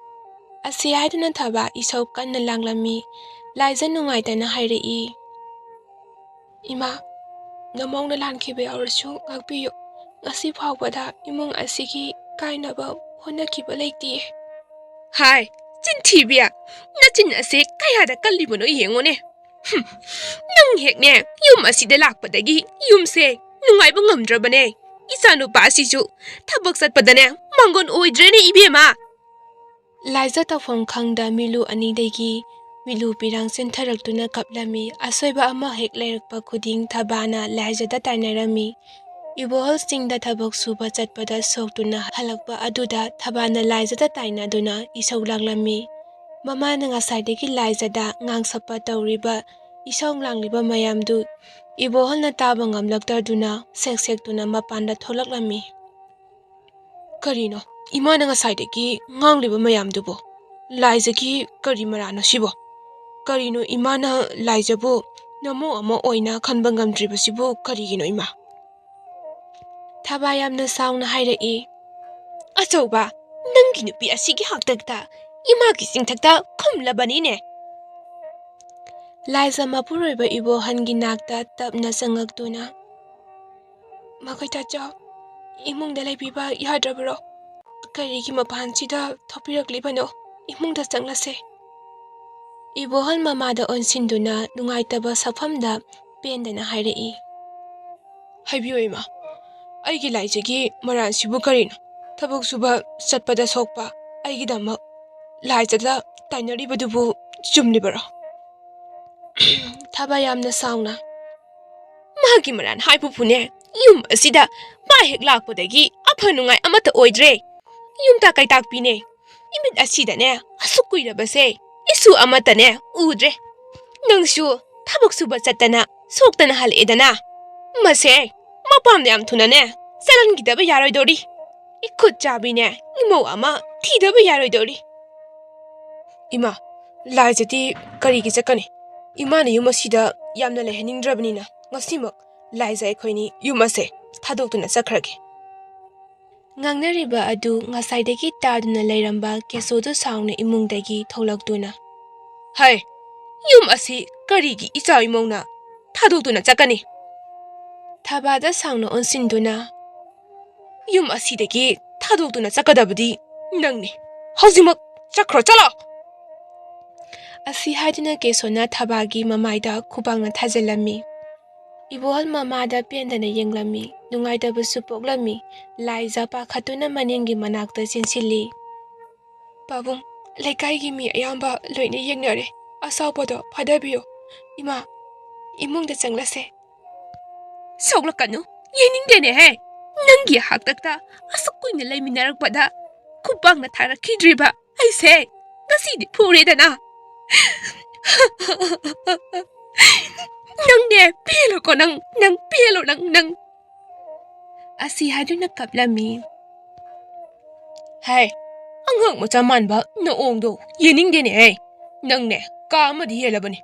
ꯑꯁꯤ ꯍꯥꯏꯗꯨꯅ ꯊꯕꯥ ꯏꯁꯧ ꯀꯟꯅ ꯂꯥꯡꯂꯝꯃꯤ꯫ ꯂꯥꯏꯖ ꯅꯨꯡꯉꯥꯏꯇꯅ ꯍꯥꯏꯔꯛꯏ, ꯏꯃꯥ, ꯅꯃꯧꯅ ꯂꯥꯟꯈꯤꯕ ꯌꯥꯎꯔꯁꯨ ꯉꯥꯛꯄꯤꯌꯨ꯫ ꯉꯁꯤ ꯐꯥꯎꯕꯗ ꯏꯃꯨꯡ ꯑꯁꯤꯒꯤ ꯀꯥꯏꯅꯕ ꯍꯣꯠꯅꯈꯤꯕ ꯂꯩꯇꯦ꯫ ꯍꯥꯏ, ꯆꯤꯟꯊꯤꯕꯤ, ꯅꯆꯤꯟ ꯑꯁꯦ ꯀꯌꯥꯗ ꯀꯜꯂꯤꯕꯅꯣ ꯌꯦꯡꯉꯨꯅꯦ꯫ ꯍꯨꯝ, ꯅꯪ ꯍꯦꯛꯅꯦ ꯌꯨꯝ ꯑꯁꯤꯗ ꯂꯥꯛꯄꯗꯒꯤ ꯌꯨꯝꯁꯦ ꯅꯨꯡꯉꯥꯏꯕ ꯉꯝꯗ꯭ꯔꯕꯅꯦ꯫ ꯏꯆꯥꯅꯨꯄꯥ ꯑꯁꯤꯁꯨ ꯊꯕꯛ ꯆꯠꯄꯗꯅꯦ ꯃꯥꯡꯒꯣꯟ ꯑꯣꯏꯗ꯭ꯔꯦꯅꯦ, ꯏꯕꯦꯝꯃ꯫ ꯂꯥꯏꯖ ꯇꯧꯐꯝ ꯈꯪꯗ ꯃꯤꯠꯂꯨ ꯑꯅꯤꯗꯒꯤ ꯃꯤꯠꯂꯨ ꯄꯤꯔꯥꯡ ꯆꯦꯟꯊꯔꯛꯇꯨꯅ ꯀꯞꯂꯝꯃꯤ꯫ ꯑꯁꯣꯏꯕ ꯑꯃ ꯍꯦꯛ ꯂꯩꯔꯛꯄ ꯈꯨꯗꯤꯡ ꯊꯕꯥꯅ ꯂꯥꯏꯖꯗ ꯇꯥꯏꯅꯔꯝꯃꯤ꯫ ꯏꯕꯣꯍꯜ ꯆꯤꯡꯗ ꯊꯕꯛ ꯁꯨꯕ ꯆꯠꯄꯗ ꯁꯣꯛꯇꯨꯅ ꯍꯜꯂꯛꯄ ꯑꯗꯨꯗ ꯊꯕꯥꯅ ꯂꯥꯏꯖꯗ ꯇꯥꯏꯅꯗꯨꯅ ꯏꯁꯧ ꯂꯥꯡꯂꯝꯃꯤ꯫ ꯃꯃꯥꯅ ꯉꯁꯥꯏꯗꯒꯤ ꯂꯥꯏꯖꯗ ꯉꯥꯡꯁꯛꯄ ꯇꯧꯔꯤꯕ ꯏꯁꯧ ꯂꯥꯡꯂꯤꯕ ꯃꯌꯥꯝꯗꯨ ꯏꯕꯣꯍꯜꯅ ꯇꯥꯕ ꯉꯝꯂꯛꯇꯗꯨꯅ ꯁꯦꯛ ꯁꯦꯛꯇꯨꯅ ꯃꯄꯥꯟꯗ ꯊꯣꯛꯂꯛꯂꯝꯃꯤ꯫ ꯀꯔꯤꯅꯣ ꯏꯃꯥꯅ ꯉꯁꯥꯏꯗꯒꯤ ꯉꯥꯡꯂꯤꯕ ꯃꯌꯥꯝꯗꯨꯕꯣ? ꯂꯥꯏꯖꯒꯤ ꯀꯔꯤ ꯃꯔꯥꯅꯣ ꯁꯤꯕꯣ? ꯀꯔꯤꯅꯣ ꯏꯃꯥꯅ ꯂꯥꯏꯖꯕꯨ ꯅꯃꯧ ꯑꯃ ꯑꯣꯏꯅ ꯈꯟꯕ ꯉꯝꯗ꯭ꯔꯤꯕꯁꯤꯕꯨ ꯀꯔꯤꯒꯤꯅꯣ ꯏꯃꯥ? ꯊꯕꯥ ꯌꯥꯝꯅ ꯁꯥꯎꯅ ꯍꯥꯏꯔꯛꯏ꯫ "ꯑꯆꯧꯕ, ꯅꯪꯒꯤ ꯅꯨꯄꯤ ꯑꯁꯤꯒꯤ ꯍꯥꯛꯇꯛꯇ ꯏꯃꯥꯒꯤ ꯆꯤꯡꯊꯛꯇ ꯈꯨꯝꯂꯕꯅꯤꯅꯦ!" ꯂꯥꯏꯖ ꯃꯄꯨꯔꯣꯏꯕ ꯏꯕꯣꯍꯟꯒꯤ ꯅꯥꯛꯇ ꯇꯞꯅ ꯆꯪꯉꯛꯇꯨꯅ, "ꯃꯈꯣꯏ ꯇꯥꯆꯧ, ꯏꯃꯨꯡꯗ ꯂꯩꯕꯤꯕ ꯌꯥꯗ꯭ꯔꯕꯔꯣ? ꯀꯔꯤꯒꯤ ꯃꯄꯥꯟꯁꯤꯗ ꯊꯣꯛꯄꯤꯔꯛꯂꯤꯕꯅꯣ? ꯏꯃꯨꯡꯗ ꯆꯪꯂꯁꯦ꯫" ꯏꯕꯣꯍꯟ ꯃꯃꯥꯗ ꯑꯣꯟꯁꯤꯟꯗꯨꯅ ꯅꯨꯡꯉꯥꯏꯇꯕ ꯁꯛꯐꯝꯗ ꯄꯦꯟꯗꯅ ꯍꯥꯏꯔꯛꯏ꯫ "ꯍꯥꯏꯕꯤꯌꯨ ꯏꯃꯥ, ꯑꯩꯒꯤ ꯂꯥꯏꯖꯒꯤ ꯃꯔꯥꯟꯁꯤꯕꯨ ꯀꯔꯤꯅꯣ? ꯊꯕꯛ ꯁꯨꯕ ꯆꯠꯄꯗ ꯁꯣꯛꯄ ꯑꯩꯒꯤꯗꯃꯛ ꯂꯥꯏꯖꯗ ꯇꯥꯏꯅꯔꯤꯕꯗꯨꯕꯨ ꯆꯨꯝꯂꯤꯕꯔꯣ?" ꯊꯕꯥ ꯌꯥꯝꯅ ꯁꯥꯎꯅ, "ꯃꯥꯒꯤ ꯃꯔꯥꯟ ꯍꯥꯏꯕꯕꯨꯅꯦ, ꯌꯨꯝ ꯑꯁꯤꯗ ꯃꯥ ꯍꯦꯛ ꯂꯥꯛꯄꯗꯒꯤ ꯑꯐ ꯅꯨꯡꯉꯥꯏ ꯑꯃꯠꯇ ꯑꯣꯏꯗ꯭ꯔꯦ꯫ ꯌꯨꯝꯇ ꯀꯩꯇꯥꯛꯄꯤꯅꯦ꯫ ꯏꯃꯤꯠ ꯑꯁꯤꯗꯅꯦ ꯑꯁꯨꯛ ꯀꯨꯏꯔꯕꯁꯦ ꯏꯁꯨ ꯑꯃꯠꯇꯅꯦ ꯎꯗ꯭ꯔꯦ꯫ ꯅꯪꯁꯨ ꯊꯕꯛ ꯁꯨꯕ ꯆꯠꯇꯅ ꯁꯣꯛꯇꯅ ꯍꯜꯂꯛꯑꯦꯗꯅ꯫ ꯃꯁꯦ ꯃꯄꯥꯝꯗ ꯌꯥꯝ ꯊꯨꯅꯅꯦ ꯆꯠꯍꯟꯈꯤꯗꯕ ꯌꯥꯔꯣꯏꯗꯧꯔꯤ꯫ ꯏꯈꯨꯠ ꯆꯥꯕꯤꯅꯦ ꯏꯃꯧ ꯑꯃ ꯊꯤꯗꯕ ꯌꯥꯔꯣꯏꯗꯧꯔꯤ꯫" "ꯏꯃꯥ, ꯂꯥꯏꯖꯗꯤ ꯀꯔꯤꯒꯤ ꯆꯠꯀꯅꯤ? ꯏꯃꯥꯅ ꯌꯨꯝ ꯑꯁꯤꯗ ꯌꯥꯝꯅ ꯂꯩꯍꯟꯅꯤꯡꯗ꯭ꯔꯕꯅꯤꯅ ꯉꯁꯤꯃꯛ ꯂꯥꯏꯖ ꯑꯩꯈꯣꯏꯅꯤ ꯌꯨꯝ ꯑꯁꯦ ꯊꯥꯗꯣꯛꯇꯨꯅ ꯆꯠꯈ꯭ꯔꯒꯦ꯫" ꯉꯥꯡꯅꯔꯤꯕ ꯑꯗꯨ ꯉꯁꯥꯏꯗꯒꯤ ꯇꯥꯗꯨꯅ ꯂꯩꯔꯝꯕ ꯀꯦꯁꯣꯗꯨ ꯁꯥꯎꯅ ꯏꯃꯨꯡꯗꯒꯤ ꯊꯣꯛꯂꯛꯇꯨꯅ, "ꯍꯩ, ꯌꯨꯝ ꯑꯁꯤ ꯀꯔꯤꯒꯤ ꯏꯆꯥ ꯏꯃꯧꯅ ꯊꯥꯗꯣꯛꯇꯨꯅ ꯆꯠꯀꯅꯤ?" ꯊꯕꯥꯗ ꯁꯥꯎꯅ ꯑꯣꯟꯁꯤꯟꯗꯨꯅ, "ꯌꯨꯝ ꯑꯁꯤꯗꯒꯤ ꯊꯥꯗꯣꯛꯇꯨꯅ ꯆꯠꯀꯗꯕꯗꯤ ꯅꯪꯅꯤ꯫ ꯍꯧꯖꯤꯛꯃꯛ ꯆꯠꯈ꯭ꯔꯣ, ꯆꯠꯂꯣ!" ꯑꯁꯤ ꯍꯥꯏꯗꯨꯅ ꯀꯦꯁꯣꯅ ꯊꯕꯥꯒꯤ ꯃꯃꯥꯏꯗ ꯈꯨꯕꯥꯛꯅ ꯊꯥꯖꯤꯜꯂꯝꯃꯤ꯫ ꯏꯕꯣꯍꯜ ꯃꯃꯥꯗ ꯄꯦꯟꯗꯅ ꯌꯦꯡꯂꯝꯃꯤ, ꯅꯨꯡꯉꯥꯏꯇꯕꯁꯨ ꯄꯣꯛꯂꯝꯃꯤ꯫ ꯂꯥꯏꯖ ꯄꯥꯈꯠꯇꯨꯅ ꯃꯅꯤꯡꯒꯤ ꯃꯅꯥꯛꯇ ꯆꯦꯟꯁꯤꯜꯂꯤ꯫ "ꯄꯥꯕꯨꯡ, ꯂꯩꯀꯥꯏꯒꯤ ꯃꯤ ꯑꯌꯥꯝꯕ ꯂꯣꯏꯅ ꯌꯦꯡꯅꯔꯦ꯫ ꯑꯆꯧꯕꯗꯣ ꯐꯥꯗꯕꯤꯌꯣ꯫ ꯏꯃꯥ, ꯏꯃꯨꯡꯗ ꯆꯪꯂꯁꯦ꯫" "ꯁꯣꯛꯂꯛꯀꯅꯨ, ꯌꯦꯡꯅꯤꯡꯗꯦꯅꯦꯍꯦ꯫ ꯅꯪꯒꯤ ꯍꯥꯛꯇꯛꯇ ꯑꯁꯨꯛ ꯀꯨꯏꯅ ꯂꯩꯃꯤꯟꯅꯔꯛꯄꯗ ꯈꯨꯄꯥꯛꯅ ꯊꯥꯔꯛꯈꯤꯗ꯭ꯔꯤꯕ ꯑꯩꯁꯦ ꯉꯁꯤꯗꯤ ꯐꯨꯔꯦꯗꯅ꯫ ꯅꯪꯅꯦ, ꯄꯦꯜꯂꯣꯀꯣ ꯅꯪ, ꯅꯪ ꯄꯦꯜꯂꯣ ꯅꯪ, ꯅꯪ꯫" ꯑꯁꯤ ꯍꯥꯏꯗꯨꯅ ꯀꯞꯂꯝꯃꯤ꯫ "ꯍꯥꯏ, ꯑꯉꯥꯡ ꯃꯆꯥ ꯃꯥꯟꯕ ꯅꯑꯣꯡꯗꯣ ꯌꯦꯡꯅꯤꯡꯗꯦꯅꯦ ꯍꯦ꯫ ꯅꯪꯅꯦ, ꯍꯞꯇꯥ ꯑꯃꯗꯤ ꯍꯦꯜꯂꯕꯅꯤ꯫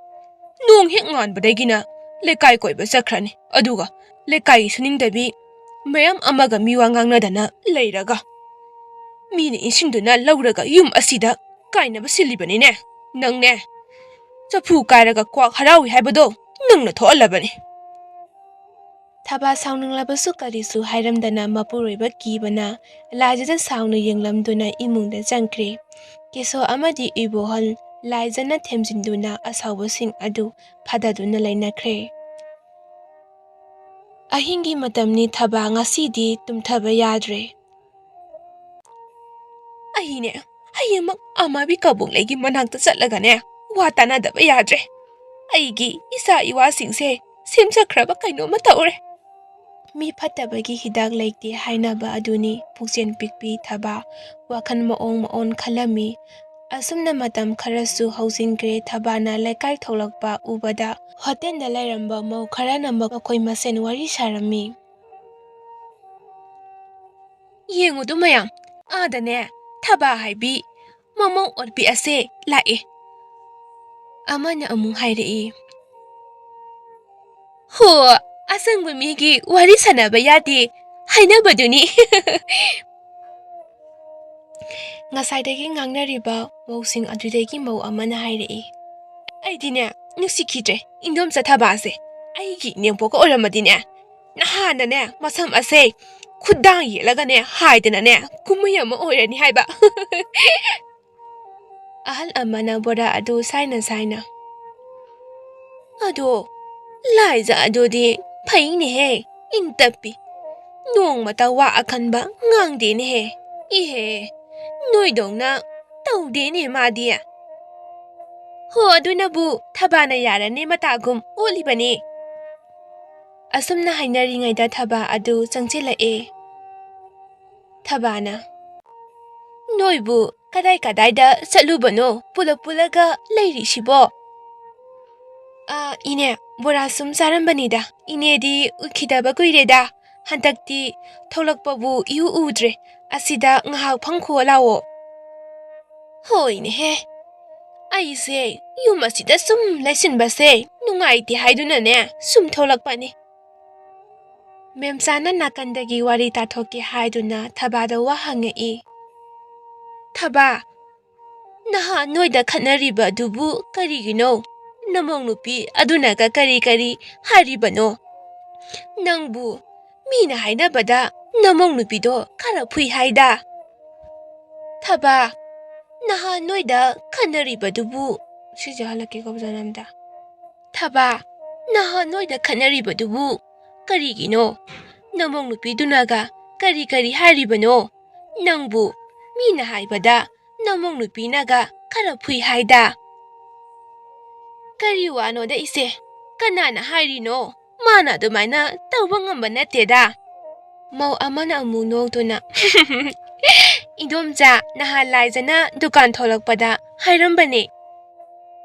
ꯅꯣꯡ ꯍꯦꯛ ꯉꯥꯟꯕꯗꯒꯤꯅ ꯂꯩꯀꯥꯏ ꯀꯣꯏꯕ ꯆꯠꯈ꯭ꯔꯅꯤ, ꯑꯗꯨꯒ ꯂꯩꯀꯥꯏꯒꯤ ꯁꯨꯅꯤꯡꯗꯕꯤ ꯃꯌꯥꯝ ꯑꯃꯒ ꯃꯤꯋꯥ ꯉꯥꯡꯅꯗꯅ ꯂꯩꯔꯒ, ꯃꯤꯅ ꯏꯟꯁꯤꯟꯗꯨꯅ ꯂꯧꯔꯒ ꯌꯨꯝ ꯑꯁꯤꯗ ꯀꯥꯏꯅꯕ ꯁꯤꯜꯂꯤꯕꯅꯤꯅꯦ꯫ ꯅꯪꯅꯦ, ꯆꯐꯨ ꯀꯥꯏꯔꯒ ꯀ꯭ꯋꯥꯛ ꯍꯔꯥꯎꯏ ꯍꯥꯏꯕꯗꯣ ꯅꯪꯅ ꯊꯣꯛꯍꯜꯂꯕꯅꯤ꯫ ꯊꯕꯥ ꯁꯥꯎꯅꯤꯡꯂꯕꯁꯨ ꯀꯔꯤꯁꯨ ꯍꯥꯏꯔꯝꯗꯅ ꯃꯄꯨꯔꯣꯏꯕ ꯀꯤꯕꯅ ꯂꯥꯏꯖꯗ ꯁꯥꯎꯅ ꯌꯦꯡꯂꯝꯗꯨꯅ ꯏꯃꯨꯡꯗ ꯆꯪꯈ꯭ꯔꯦ꯫ ꯀꯦꯁꯣ ꯑꯃꯗꯤ ꯏꯕꯣꯍꯜ ꯂꯥꯏꯖꯅ ꯊꯦꯝꯖꯤꯟꯗꯨꯅ ꯑꯁꯥꯎꯕꯁꯤꯡ ꯑꯗꯨ ꯐꯥꯗꯗꯨꯅ ꯂꯩꯅꯈ꯭ꯔꯦ꯫ ꯑꯍꯤꯡꯒꯤ ꯃꯇꯝꯅꯤ ꯊꯕꯥ, ꯉꯁꯤꯗꯤ ꯇꯨꯝꯊꯕ ꯌꯥꯗ꯭ꯔꯦ꯫ ꯑꯩꯅꯦ, ꯍꯌꯦꯡꯃꯛ ꯑꯃꯥꯕꯤ ꯀꯕꯣꯛꯂꯩꯒꯤ ꯃꯅꯥꯛꯇ ꯆꯠꯂꯒꯅꯦ, ꯋꯥ ꯇꯥꯅꯗꯕ ꯌꯥꯗ꯭ꯔꯦ꯫ ꯑꯩꯒꯤ ꯏꯆꯥ ꯏꯋꯥꯁꯤꯡꯁꯦ ꯁꯦꯝꯖꯈ꯭ꯔꯕ ꯀꯩꯅꯣꯝꯃ ꯇꯧꯔꯦ꯫ ꯃꯤ ꯐꯠꯇꯕꯒꯤ ꯍꯤꯗꯥꯛ ꯂꯩꯇꯦ ꯍꯥꯏꯅꯕ ꯑꯗꯨꯅꯤ ꯄꯨꯛꯆꯦꯜ ꯄꯤꯛꯄꯤ ꯊꯕꯥ ꯋꯥꯈꯜ ꯃꯑꯣꯡ ꯃꯑꯣꯡ ꯈꯜꯂꯝꯃꯤ꯫ ꯑꯁꯨꯝꯅ ꯃꯇꯝ ꯈꯔꯁꯨ ꯍꯧꯖꯤꯟꯈ꯭ꯔꯦ꯫ ꯊꯕꯥꯅ ꯂꯩꯀꯥꯏ ꯊꯣꯛꯂꯛꯄ ꯎꯕꯗ ꯍꯣꯇꯦꯜꯗ ꯂꯩꯔꯝꯕ ꯃꯧ ꯈꯔꯅ ꯃꯈꯣꯏ ꯃꯁꯦꯟ ꯋꯥꯔꯤ ꯁꯥꯔꯝꯃꯤ꯫ "ꯌꯦꯡꯉꯨꯗꯨ ꯃꯌꯥꯝ, ꯑꯥꯗꯅꯦ ꯊꯕꯥ ꯍꯥꯏꯕꯤ ꯃꯃꯧ ꯑꯣꯠꯄꯤ ꯑꯁꯦ ꯂꯥꯛꯑꯦ"꯫ ꯑꯃꯅ ꯑꯃꯨꯛ ꯍꯥꯏꯔꯛꯏ, "ꯍꯣ, ꯑꯁꯪꯕ ꯃꯤꯒꯤ ꯋꯥꯔꯤ ꯁꯥꯟꯅꯕ ꯌꯥꯗꯦ ꯍꯥꯏꯅꯕꯗꯨꯅꯤ"꯫ ꯉꯁꯥꯏꯗꯒꯤ ꯉꯥꯡꯅꯔꯤꯕ ꯃꯧꯁꯤꯡ ꯑꯗꯨꯗꯒꯤ ꯃꯧ ꯑꯃꯅ ꯍꯥꯏꯔꯛꯏ, "ꯑꯩꯗꯤꯅꯦ, ꯅꯨꯡꯁꯤꯈꯤꯗ꯭ꯔꯦ ꯏꯟꯗꯣꯝꯆꯥ ꯊꯕꯥꯁꯦ꯫ ꯑꯩꯒꯤ ꯏꯅꯦꯝꯄꯣꯛꯀ ꯑꯣꯏꯔꯝꯃꯗꯤꯅꯦ, ꯅꯍꯥꯟꯅꯅꯦ ꯃꯁꯝ ꯑꯁꯦ ꯈꯨꯗꯥꯡ ꯌꯦꯠꯂꯒꯅꯦ ꯍꯥꯏꯗꯅꯅꯦ ꯀꯨꯝꯍꯩ ꯑꯃ ꯑꯣꯏꯔꯅꯤ ꯍꯥꯏꯕ"꯫ ꯑꯍꯜ ꯑꯃꯅ ꯕꯣꯔꯥ ꯑꯗꯨ ꯁꯥꯏꯅ ꯁꯥꯏꯅ, "ꯑꯗꯣ ꯂꯥꯏꯖ ꯑꯗꯨꯗꯤ ꯐꯩꯅꯦꯍꯦ, ꯏꯪ ꯇꯞꯄꯤ꯫ ꯅꯣꯡꯃꯇ ꯋꯥ ꯑꯀꯟꯕ ꯉꯥꯡꯗꯦꯅꯦꯍꯦ꯫ ꯏꯍꯦ, ꯅꯣꯏꯗꯧꯅ ꯇꯧꯗꯦꯅꯦ ꯃꯥꯗꯤ꯫ ꯍꯣ, ꯑꯗꯨꯅꯕꯨ ꯊꯕꯥꯅ ꯌꯥꯔꯅꯦ ꯃꯇꯥꯒꯨꯝ ꯑꯣꯜꯂꯤꯕꯅꯤ"꯫ ꯑꯁꯨꯝꯅ ꯍꯥꯏꯅꯔꯤꯉꯩꯗ ꯊꯕꯥ ꯑꯗꯨ ꯆꯪꯁꯤꯜꯂꯛꯑꯦ꯫ ꯊꯕꯥꯅ, "ꯅꯣꯏꯕꯨ ꯀꯗꯥꯏ ꯀꯗꯥꯏꯗ ꯆꯠꯂꯨꯕꯅꯣ ꯄꯨꯂꯞ ꯄꯨꯜꯂꯒ ꯂꯩꯔꯤꯁꯤꯕꯣ?" "ꯑꯥ, ꯏꯅꯦ, ꯕꯣꯔꯥ ꯁꯨꯝ ꯆꯥꯔꯝꯕꯅꯤꯗ꯫ ꯏꯅꯦꯗꯤ ꯎꯈꯤꯗꯕ ꯀꯨꯏꯔꯦꯗ꯫ ꯍꯟꯗꯛꯇꯤ ꯊꯣꯛꯂꯛꯄꯕꯨ ꯏꯎ ꯎꯗ꯭ꯔꯦ꯫ ꯑꯁꯤꯗ ꯉꯥꯏꯍꯥꯛ ꯐꯝꯈꯣ ꯂꯥꯛꯑꯣ"꯫ "ꯍꯣꯏꯅꯦꯍꯦ, ꯑꯩꯁꯦ ꯌꯨꯝ ꯑꯁꯤꯗ ꯁꯨꯝ ꯂꯩꯁꯤꯟꯕꯁꯦ ꯅꯨꯡꯉꯥꯏꯇꯦ ꯍꯥꯏꯗꯨꯅꯅꯦ ꯁꯨꯝ ꯊꯣꯛꯂꯛꯄꯅꯤ꯫ ꯃꯦꯝꯆꯥꯅ ꯅꯥꯀꯟꯗꯒꯤ ꯋꯥꯔꯤ ꯇꯥꯊꯣꯛꯀꯦ ꯍꯥꯏꯗꯨꯅ ꯊꯕꯥꯗ ꯋꯥ ꯍꯪꯉꯛꯏ꯫ "ꯊꯕꯥ, ꯅꯍꯥꯟ ꯅꯣꯏꯗ ꯈꯠꯅꯔꯤꯕ ꯑꯗꯨꯕꯨ ꯀꯔꯤꯒꯤꯅꯣ? ꯅꯃꯧ ꯅꯨꯄꯤ ꯑꯗꯨꯅꯒ ꯀꯔꯤ ꯀꯔꯤ ꯍꯥꯏꯔꯤꯕꯅꯣ? ꯅꯪꯕꯨ ꯃꯤꯅ ꯍꯥꯏꯅꯕꯗ ꯅꯃꯧ ꯅꯨꯄꯤꯗꯣ ꯈꯔ ꯐꯨꯏ ꯍꯥꯏꯗ꯫ ꯊꯕꯥ, ꯅꯍꯥꯟ ꯅꯣꯏꯗ ꯈꯠꯅꯔꯤꯕꯗꯨꯕꯨ," ꯁꯤꯁꯦ ꯍꯜꯂꯛꯀꯦꯀꯣ ꯐꯖꯅ ꯑꯝꯇ꯫ "ꯊꯕꯥ, ꯅꯍꯥꯟ ꯅꯣꯏꯗ ꯈꯠꯅꯔꯤꯕꯗꯨꯕꯨ ꯀꯔꯤꯒꯤꯅꯣ? ꯅꯃꯧ ꯅꯨꯄꯤꯗꯨꯅꯒ ꯀꯔꯤ ꯀꯔꯤ ꯍꯥꯏꯔꯤꯕꯅꯣ? ꯅꯪꯕꯨ ꯃꯤꯅ ꯍꯥꯏꯕꯗ ꯅꯃꯧ ꯅꯨꯄꯤꯅꯒ ꯈꯔ ꯐꯨꯏ ꯍꯥꯏꯗ꯫" "ꯀꯔꯤ ꯋꯥꯅꯣꯗ ꯏꯆꯦ? ꯀꯅꯥꯅ ꯍꯥꯏꯔꯤꯅꯣ? ꯃꯥꯅ ꯑꯗꯨꯃꯥꯏꯅ ꯇꯧꯕ ꯉꯝꯕ ꯅꯠꯇꯦꯗ꯫" ꯃꯧ ꯑꯃꯅ ꯑꯃꯨꯛ ꯅꯣꯛꯇꯨꯅ, "ꯏꯗꯣꯝꯆꯥ, ꯅꯍꯥꯟ ꯂꯥꯏꯖꯅ ꯗꯨꯀꯥꯟ ꯊꯣꯛꯂꯛꯄꯗ ꯍꯥꯏꯔꯝꯕꯅꯦ꯫"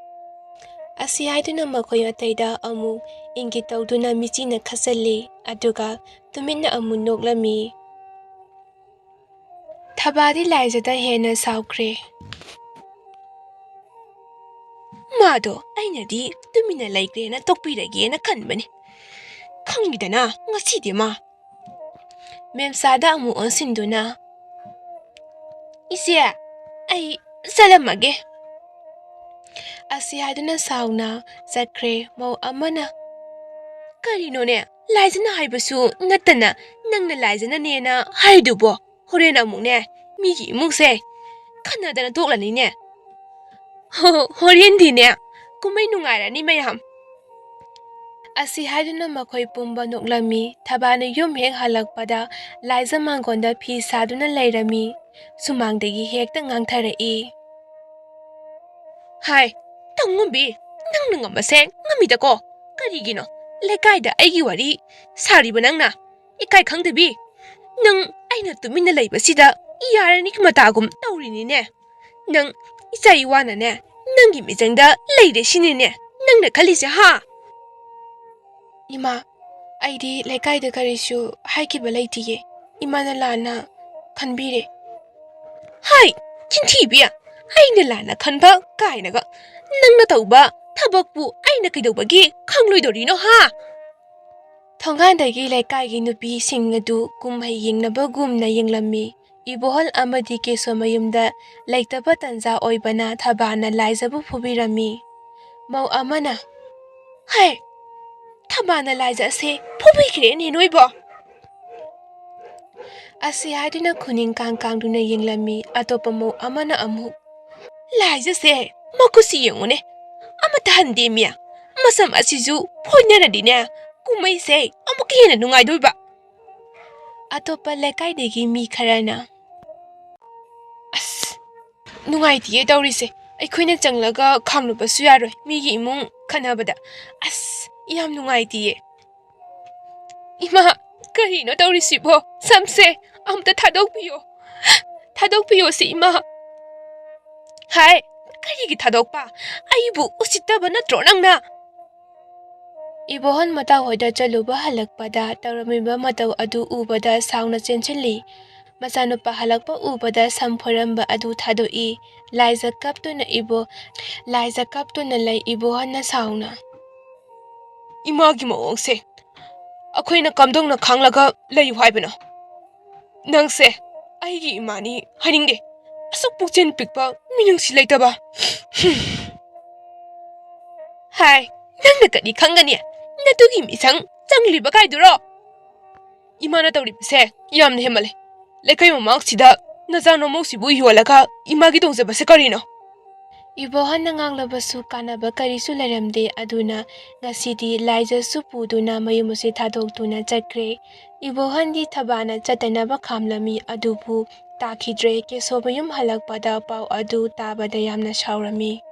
ꯑꯁꯤ ꯍꯥꯏꯗꯨꯅ ꯃꯈꯣꯏ ꯑꯇꯩꯗ ꯑꯃꯨꯛ ꯏꯪꯒꯤꯠ ꯇꯧꯗꯨꯅ ꯃꯤꯆꯤꯅ ꯈꯠꯆꯜꯂꯤ, ꯑꯗꯨꯒ ꯇꯨꯃꯤꯟꯅ ꯑꯃꯨꯛ ꯅꯣꯛꯂꯝꯃꯤ꯫ ꯊꯕꯥꯗꯤ ꯂꯥꯏꯖꯗ ꯍꯦꯟꯅ ꯁꯥꯎꯈ꯭ꯔꯦ꯫ "ꯃꯥꯗꯣ ꯑꯩꯅꯗꯤ ꯇꯨꯃꯤꯟꯅ ꯂꯩꯈ꯭ꯔꯦꯅ ꯇꯣꯛꯄꯤꯔꯒꯦꯅ ꯈꯟꯕꯅꯤ꯫ ꯈꯪꯉꯤꯗꯅ ꯉꯁꯤꯗꯤ ꯃꯥ꯫" ꯃꯦꯝꯆꯥꯗ ꯑꯃꯨꯛ ꯑꯣꯟꯁꯤꯟꯗꯨꯅ, "ꯏꯆꯦ, ꯑꯩ ꯆꯠꯂꯝꯃꯒꯦ꯫" ꯑꯁꯤ ꯍꯥꯏꯗꯨꯅ ꯁꯥꯎꯅ ꯆꯠꯈ꯭ꯔꯦ꯫ ꯃꯧ ꯑꯃꯅ, "ꯀꯔꯤꯅꯣꯅꯦ, ꯂꯥꯏꯖꯅ ꯍꯥꯏꯕꯁꯨ ꯅꯠꯇꯅ ꯅꯪꯅ ꯂꯥꯏꯖꯅꯅꯦꯅ ꯍꯥꯏꯗꯨꯕꯣ? ꯍꯣꯔꯦꯟ ꯑꯃꯨꯛꯅꯦ, ꯃꯤꯒꯤ ꯏꯃꯨꯡꯁꯦ ꯈꯟꯅꯗꯅ ꯇꯣꯛꯂꯅꯤꯅꯦ꯫ ꯍꯣ, ꯍꯣꯔꯦꯟꯗꯤꯅꯦ, ꯀꯨꯝꯍꯩ ꯅꯨꯡꯉꯥꯏꯔꯅꯤ ꯃꯌꯥꯝ꯫" ꯑꯁꯤ ꯍꯥꯏꯗꯨꯅ ꯃꯈꯣꯏ ꯄꯨꯝꯕ ꯅꯣꯛꯂꯝꯃꯤ꯫ ꯊꯕꯥꯅ ꯌꯨꯝ ꯍꯦꯛ ꯍꯜꯂꯛꯄꯗ ꯂꯥꯏꯖ ꯃꯥꯡꯒꯣꯟꯗ ꯐꯤ ꯁꯥꯗꯨꯅ ꯂꯩꯔꯝꯃꯤ꯫ ꯁꯨꯃꯥꯡꯗꯒꯤ ꯍꯦꯛꯇ ꯉꯥꯡꯊꯔꯛꯏ꯫ "ꯍꯥꯏ, ꯇꯧꯉꯝꯕꯤ, ꯅꯪꯅ ꯉꯝꯕꯁꯦ ꯉꯝꯃꯤꯗꯀꯣ꯫ ꯀꯔꯤꯒꯤꯅꯣ ꯂꯩꯀꯥꯏꯗ ꯑꯩꯒꯤ ꯋꯥꯔꯤ ꯁꯥꯔꯤꯕ ꯅꯪꯅ? ꯏꯀꯥꯏ ꯈꯪꯗꯕꯤ꯫ ꯅꯪ ꯑꯩꯅ ꯇꯨꯃꯤꯟꯅ ꯂꯩꯕꯁꯤꯗ ꯌꯥꯔꯅꯤ ꯃꯇꯥꯒꯨꯝ ꯇꯧꯔꯤꯅꯤꯅꯦ꯫ ꯅꯪ ꯏꯆꯥ ꯏꯋꯥꯅꯅꯦ, ꯅꯪꯒꯤ ꯃꯤꯆꯪꯗ ꯂꯩꯔꯦ ꯁꯤꯅꯤꯅꯦ ꯅꯪꯅ ꯈꯜꯂꯤꯁꯦ, ꯍꯥ?" "ꯏꯃꯥ, ꯑꯩꯗꯤ ꯂꯩꯀꯥꯏꯗ ꯀꯔꯤꯁꯨ ꯍꯥꯏꯈꯤꯕ ꯂꯩꯇꯤꯌꯦ꯫ ꯏꯃꯥꯅ ꯂꯥꯟꯅ ꯈꯟꯕꯤꯔꯦ꯫" "ꯍꯥꯏ, ꯆꯤꯟꯊꯤꯕꯤ! ꯑꯩꯅ ꯂꯥꯟꯅ ꯈꯟꯕ ꯀꯥꯏꯅꯒ꯫ ꯅꯪꯅ ꯇꯧꯕ ꯊꯕꯛꯄꯨ ꯑꯩꯅ ꯀꯩꯗꯧꯕꯒꯤ ꯈꯪꯂꯣꯏꯗꯣꯔꯤꯅꯣ, ꯍꯥ? ꯊꯣꯡꯒꯥꯟꯗꯒꯤ ꯂꯩꯀꯥꯏꯒꯤ ꯅꯨꯄꯤꯁꯤꯡ ꯑꯗꯨ ꯀꯨꯝꯍꯩ ꯌꯦꯡꯅꯕꯒꯨꯝꯅ ꯌꯦꯡꯂꯝꯃꯤ꯫ ꯏꯕꯣꯍꯜ ꯑꯃꯗꯤ ꯀꯦꯁꯣ ꯃꯌꯨꯝꯗ ꯂꯩꯇꯕ ꯇꯟꯖꯥ ꯑꯣꯏꯕꯅ ꯊꯕꯥꯅ ꯂꯥꯏꯖꯕꯨ ꯐꯨꯕꯤꯔꯝꯃꯤ꯫ ꯃꯧ ꯑꯃꯅ, "ꯍꯥꯏ, ꯊꯕꯥꯅ ꯂꯥꯏꯖ ꯑꯁꯦ ꯐꯨꯕꯤꯈ꯭ꯔꯦꯅꯦ ꯅꯣꯏꯕꯣ!" ꯑꯁꯤ ꯍꯥꯏꯗꯨꯅ ꯈꯨꯅꯤꯡ ꯀꯥꯡ ꯀꯥꯡꯗꯨꯅ ꯌꯦꯡꯂꯝꯃꯤ꯫ ꯑꯇꯣꯞꯄ ꯃꯧ ꯑꯃꯅ ꯑꯃꯨꯛ, "ꯂꯥꯏꯖꯁꯦ ꯃꯈꯨꯠꯁꯤ ꯌꯦꯡꯉꯨꯅꯦ, ꯑꯃꯠꯇ ꯍꯟꯗꯦꯃꯤ꯫ ꯃꯁꯝ ꯑꯁꯤꯁꯨ ꯐꯣꯏꯅꯔꯗꯤꯅꯦ, ꯀꯨꯝꯍꯩꯁꯦ ꯑꯃꯨꯛꯀ ꯍꯦꯟꯅ ꯅꯨꯡꯉꯥꯏꯗꯣꯏꯕ꯫" ꯑꯇꯣꯞꯄ ꯂꯩꯀꯥꯏꯗꯒꯤ ꯃꯤ ꯈꯔꯅ, "ꯑꯁ, ꯅꯨꯡꯉꯥꯏꯇꯤꯌꯦ ꯇꯧꯔꯤꯁꯦ꯫ ꯑꯩꯈꯣꯏꯅ ꯆꯪꯂꯒ ꯈꯥꯝꯂꯨꯕꯁꯨ ꯌꯥꯔꯣꯏ ꯃꯤꯒꯤ ꯏꯃꯨꯡ ꯈꯠꯅꯕꯗ꯫ ꯑꯁ, ꯌꯥꯝ ꯅꯨꯡꯉꯥꯏꯇꯤꯌꯦ꯫ ꯏꯃꯥ, ꯀꯔꯤꯅꯣ ꯇꯧꯔꯤꯁꯤꯕꯣ? ꯁꯝꯁꯦ ꯑꯝꯇ ꯊꯥꯗꯣꯛꯄꯤꯌꯣ꯫ ꯊꯥꯗꯣꯛꯄꯤꯌꯣꯁꯦ, ꯏꯃꯥ꯫" "ꯍꯥꯏ, ꯀꯔꯤꯒꯤ ꯊꯥꯗꯣꯛꯄ? ꯑꯩꯕꯨ ꯎꯁꯤꯠꯇꯕ ꯅꯠꯇ꯭ꯔꯣ ꯅꯪꯅ?" ꯏꯕꯣꯍꯟ ꯃꯇꯥ ꯍꯣꯏꯗ ꯆꯠꯂꯨꯕ ꯍꯜꯂꯛꯄꯗ ꯇꯧꯔꯝꯃꯤꯕ ꯃꯇꯧ ꯑꯗꯨ ꯎꯕꯗ ꯁꯥꯎꯅ ꯆꯦꯟꯁꯤꯜꯂꯤ꯫ ꯃꯆꯥꯅꯨꯄꯥ ꯍꯜꯂꯛꯄ ꯎꯕꯗ ꯁꯝ ꯐꯣꯏꯔꯝꯕ ꯑꯗꯨ ꯊꯥꯗꯣꯛꯏ꯫ ꯂꯥꯏꯖ ꯀꯞꯇꯨꯅ ꯏꯕꯣ-, ꯂꯥꯏꯖ ꯀꯞꯇꯨꯅ ꯂꯩ ꯏꯕꯣꯍꯟꯅ ꯁꯥꯎꯅ꯫ "ꯏꯃꯥꯒꯤ ꯃꯑꯣꯡꯁꯦ꯫ ꯑꯩꯈꯣꯏꯅ ꯀꯝꯗꯧꯅ ꯈꯥꯡꯂꯒ ꯂꯩꯌꯨ ꯍꯥꯏꯕꯅꯣ? ꯅꯪꯁꯦ ꯑꯩꯒꯤ ꯏꯃꯥꯅꯤ ꯍꯥꯏꯅꯤꯡꯗꯦ꯫ ꯑꯁꯨꯛ ꯄꯨꯛꯆꯦꯜ ꯄꯤꯛꯄ, ꯃꯤꯅꯨꯡꯁꯤ ꯂꯩꯇꯕ꯫" ꯍꯨꯝ꯫ "ꯍꯥꯏ, ꯅꯪꯅ ꯀꯔꯤ ꯈꯪꯒꯅꯤ? ꯅꯇꯨꯒꯤ ꯃꯤꯁꯪ ꯆꯪꯂꯤꯕ ꯀꯥꯏꯗꯨꯔꯣ?" "ꯏꯃꯥꯅ ꯇꯧꯔꯤꯕꯁꯦ ꯌꯥꯝꯅ ꯍꯦꯟꯃꯜꯂꯦ꯫ ꯂꯩꯀꯥꯏ ꯃꯃꯥꯡꯁꯤꯗ ꯅꯆꯥ ꯅꯃꯧꯁꯤꯕꯨ ꯌꯣꯜꯂꯒ ꯏꯃꯥꯒꯤ ꯇꯣꯡꯖꯕꯁꯦ ꯀꯔꯤꯅꯣ?" ꯏꯕꯣꯍꯟꯅ ꯉꯥꯡꯂꯕꯁꯨ ꯀꯥꯟꯅꯕ ꯀꯔꯤꯁꯨ ꯂꯩꯔꯝꯗꯦ꯫ ꯑꯗꯨꯅ ꯉꯁꯤꯗꯤ ꯂꯥꯏꯖꯁꯨ ꯄꯨꯗꯨꯅ ꯃꯌꯨꯝ ꯑꯁꯤ ꯊꯥꯗꯣꯛꯇꯨꯅ ꯆꯠꯈ꯭ꯔꯦ꯫ ꯏꯕꯣꯍꯟꯗꯤ ꯊꯕꯥꯅ ꯆꯠꯇꯅꯕ ꯈꯥꯝꯂꯝꯃꯤ, ꯑꯗꯨꯕꯨ ꯇꯥꯈꯤꯗ꯭ꯔꯦ꯫ ꯀꯦꯁꯣ ꯃꯌꯨꯝ ꯍꯜꯂꯛꯄꯗ ꯄꯥꯎ ꯑꯗꯨ ꯇꯥꯕꯗ ꯌꯥꯝꯅ ꯁꯥꯎꯔꯝꯃꯤ꯫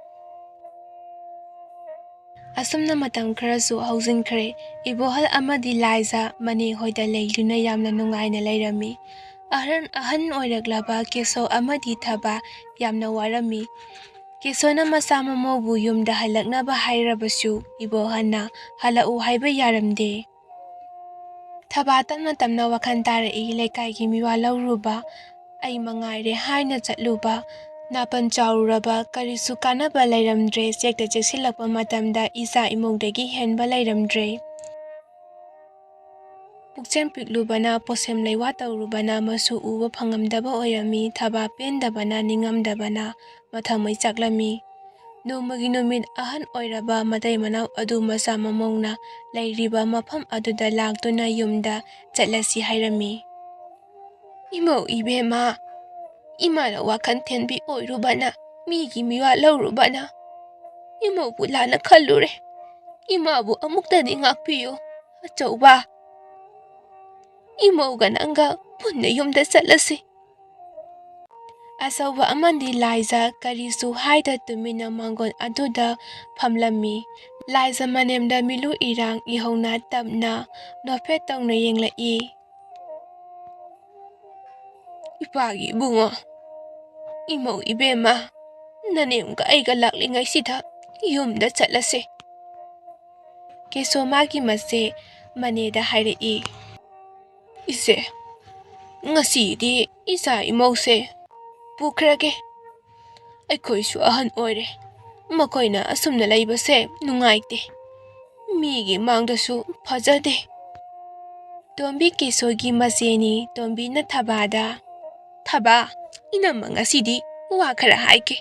ꯑꯁꯨꯝꯅ ꯃꯇꯝ ꯈꯔꯁꯨ ꯍꯧꯖꯤꯟꯈ꯭ꯔꯦ꯫ ꯏꯕꯣꯍꯜ ꯑꯃꯗꯤ ꯂꯥꯏꯖ ꯃꯅꯦ ꯍꯣꯏꯗ ꯂꯩꯗꯨꯅ ꯌꯥꯝꯅ ꯅꯨꯡꯉꯥꯏꯅ ꯂꯩꯔꯝꯃꯤ꯫ ꯑꯍꯟ, ꯑꯍꯟ ꯑꯣꯏꯔꯛꯂꯕ ꯀꯦꯁꯣ ꯑꯃꯗꯤ ꯊꯕꯥ ꯌꯥꯝꯅ ꯋꯥꯔꯝꯃꯤ꯫ ꯀꯦꯁꯣꯅ ꯃꯆꯥ ꯃꯃꯧꯕꯨ ꯌꯨꯝꯗ ꯍꯜꯂꯛꯅꯕ ꯍꯥꯏꯔꯕꯁꯨ ꯏꯕꯣꯍꯜꯅ ꯍꯜꯂꯛꯎ ꯍꯥꯏꯕ ꯌꯥꯔꯝꯗꯦ꯫ ꯊꯕꯥ ꯇꯞꯅ ꯇꯞꯅ ꯋꯥꯈꯜ ꯇꯥꯔꯛꯏ꯫ ꯂꯩꯀꯥꯏꯒꯤ ꯃꯤꯋꯥ ꯂꯧꯔꯨꯕ, ꯑꯩ ꯃꯉꯥꯏꯔꯦ ꯍꯥꯏꯅ ꯆꯠꯂꯨꯕ, ꯅꯥꯄꯟ ꯆꯥꯎꯔꯨꯔꯕ ꯀꯔꯤꯁꯨ ꯀꯥꯟꯅꯕ ꯂꯩꯔꯝꯗ꯭ꯔꯦ꯫ ꯆꯦꯛꯇ ꯆꯦꯛꯁꯤꯜꯂꯛꯄ ꯃꯇꯝꯗ ꯏꯆꯥ ꯏꯃꯧꯗꯒꯤ ꯍꯦꯟꯕ ꯂꯩꯔꯝꯗ꯭ꯔꯦ꯫ ꯄꯨꯛꯆꯦꯜ ꯄꯤꯛꯂꯨꯕꯅ, ꯄꯣꯠꯁꯦꯝ ꯂꯩꯋꯥ ꯇꯧꯔꯨꯕꯅ ꯃꯁꯨ ꯎꯕ ꯐꯪꯉꯝꯗꯕ ꯑꯣꯏꯔꯝꯃꯤ꯫ ꯊꯕꯥ ꯄꯦꯟꯗꯕꯅ, ꯅꯤꯡꯉꯝꯗꯕꯅ ꯃꯊꯃꯣꯏ ꯆꯥꯛꯂꯝꯃꯤ꯫ ꯅꯣꯡꯃꯒꯤ ꯅꯨꯃꯤꯠ ꯑꯍꯟ ꯑꯣꯏꯔꯕ ꯃꯇꯩ ꯃꯅꯥꯎ ꯑꯗꯨ ꯃꯆꯥ ꯃꯃꯧꯅ ꯂꯩꯔꯤꯕ ꯃꯐꯝ ꯑꯗꯨꯗ ꯂꯥꯛꯇꯨꯅ ꯌꯨꯝꯗ ꯆꯠꯂꯁꯤ ꯍꯥꯏꯔꯝꯃꯤ꯫ "ꯏꯃꯧ ꯏꯕꯦꯝꯃ, ꯏꯃꯥꯅ ꯋꯥꯈꯜ ꯊꯦꯟꯕꯤ ꯑꯣꯏꯔꯨꯕꯅ, ꯃꯤꯒꯤ ꯃꯤꯋꯥ ꯂꯧꯔꯨꯕꯅ ꯏꯃꯧꯕꯨ ꯂꯥꯟꯅ ꯈꯜꯂꯨꯔꯦ꯫ ꯏꯃꯥꯕꯨ ꯑꯃꯨꯛꯇꯗꯤ ꯉꯥꯛꯄꯤꯌꯨ꯫ ꯑꯆꯧꯕ, ꯏꯃꯧꯒ ꯅꯪꯒ ꯄꯨꯟꯅ ꯌꯨꯝꯗ ꯆꯠꯂꯁꯤ꯫" ꯑꯆꯧꯕ ꯑꯃꯗꯤ ꯂꯥꯏꯖ ꯀꯔꯤꯁꯨ ꯍꯥꯏꯗ ꯇꯨꯃꯤꯟꯅ ꯃꯥꯡꯒꯣꯜ ꯑꯗꯨꯗ ꯐꯝꯂꯝꯃꯤ꯫ ꯂꯥꯏꯖ ꯃꯅꯦꯝꯗ ꯃꯤꯂꯨ ꯏꯔꯥꯡ ꯏꯍꯧꯅ ꯇꯞꯅ ꯅꯣꯛꯐꯦꯠ ꯇꯧꯅ ꯌꯦꯡꯂꯛꯏ꯫ "ꯏꯄꯥꯒꯤ ꯏꯕꯨꯡꯉꯣ, ꯏꯃꯧ ꯏꯕꯦꯝꯃ, ꯅꯅꯦꯝꯒ ꯑꯩꯒ ꯂꯥꯛꯂꯤꯉꯩꯁꯤꯗ ꯌꯨꯝꯗ ꯆꯠꯂꯁꯦ꯫" ꯀꯦꯁꯣ ꯃꯥꯒꯤ ꯃꯆꯦ ꯃꯅꯦꯗ ꯍꯥꯏꯔꯛꯏ꯫ "ꯏꯆꯦ, ꯉꯁꯤꯗꯤ ꯏꯆꯥ ꯏꯃꯧꯁꯦ ꯄꯨꯈ꯭ꯔꯒꯦ꯫ ꯑꯩꯈꯣꯏꯁꯨ ꯑꯍꯟ ꯑꯣꯏꯔꯦ꯫ ꯃꯈꯣꯏꯅ ꯑꯁꯨꯝꯅ ꯂꯩꯕꯁꯦ ꯅꯨꯡꯉꯥꯏꯇꯦ꯫ ꯃꯤꯒꯤ ꯃꯥꯡꯗꯁꯨ ꯐꯖꯗꯦ꯫" ꯇꯣꯝꯕꯤ ꯀꯦꯁꯣꯒꯤ ꯃꯆꯦꯅꯤ꯫ ꯇꯣꯝꯕꯤꯅ ꯊꯕꯥꯗ, "ꯊꯕꯥ, ꯏꯅꯝꯃ ꯉꯁꯤꯗꯤ ꯋꯥ ꯈꯔ ꯍꯥꯏꯒꯦ꯫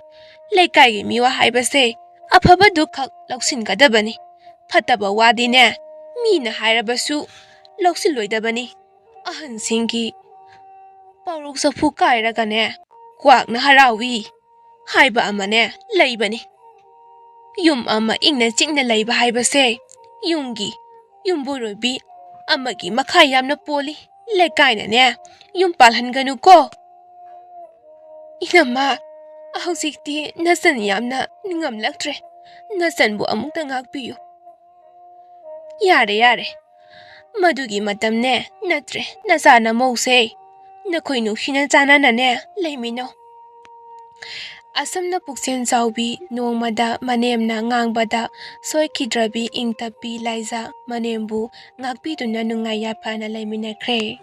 ꯂꯩꯀꯥꯏꯒꯤ ꯃꯤꯋꯥ ꯍꯥꯏꯕꯁꯦ ꯑꯐꯕꯗꯨ ꯈꯛ ꯂꯧꯁꯤꯟꯒꯗꯕꯅꯤ꯫ ꯐꯠꯇꯕ ꯋꯥꯗꯤꯅꯦ, ꯃꯤꯅ ꯍꯥꯏꯔꯕꯁꯨ ꯂꯧꯁꯤꯜꯂꯣꯏꯗꯕꯅꯤ꯫ ꯑꯍꯟꯁꯤꯡꯒꯤ ꯄꯥꯎꯔꯧ ꯆꯐꯨ ꯀꯥꯏꯔꯒꯅꯦ, ꯀ꯭ꯋꯥꯛꯅ ꯍꯔꯥꯎꯏ ꯍꯥꯏꯕ ꯑꯃꯅꯦ ꯂꯩꯕꯅꯤ꯫ ꯌꯨꯝ ꯑꯃ ꯏꯪꯅ ꯆꯤꯛꯅ ꯂꯩꯕ ꯍꯥꯏꯕꯁꯦ ꯌꯨꯝꯒꯤ ꯌꯨꯝꯕꯨꯔꯣꯏꯕꯤ ꯑꯃꯒꯤ ꯃꯈꯥ ꯌꯥꯝꯅ ꯄꯣꯜꯂꯤ꯫ ꯂꯩꯀꯥꯏꯅꯅꯦ ꯌꯨꯝ ꯄꯥꯜꯍꯟꯒꯅꯨꯀꯣ꯫" "ꯏꯅꯝꯃ, ꯍꯧꯖꯤꯛꯇꯤ ꯅꯆꯟ ꯌꯥꯝꯅ ꯅꯤꯡꯉꯝꯂꯛꯇ꯭ꯔꯦ꯫ ꯅꯆꯟꯕꯨ ꯑꯃꯨꯛꯇ ꯉꯥꯛꯄꯤꯌꯨ꯫" "ꯌꯥꯔꯦ, ꯌꯥꯔꯦ꯫ ꯃꯗꯨꯒꯤ ꯃꯇꯝꯅꯦ ꯅꯠꯇ꯭ꯔꯦ, ꯅꯆꯥ ꯅꯃꯧꯁꯦ꯫ ꯅꯈꯣꯏ ꯅꯨꯡꯁꯤꯅ ꯆꯥꯟꯅꯅꯅꯦ ꯂꯩꯃꯤꯟꯅꯧ꯫" ꯑꯁꯨꯝꯅ ꯄꯨꯛꯆꯦꯜ ꯆꯥꯎꯕꯤ ꯅꯣꯡꯃꯗ ꯃꯅꯦꯝꯅ ꯉꯥꯡꯕꯗ ꯁꯣꯏꯈꯤꯗ꯭ꯔꯕꯤ ꯏꯪ ꯇꯞꯄꯤ ꯂꯥꯏꯖ ꯃꯅꯦꯝꯕꯨ ꯉꯥꯛꯄꯤꯗꯨꯅ ꯅꯨꯡꯉꯥꯏ ꯌꯥꯏꯐꯅ ꯂꯩꯃꯤꯟꯅꯈ꯭ꯔꯦ꯫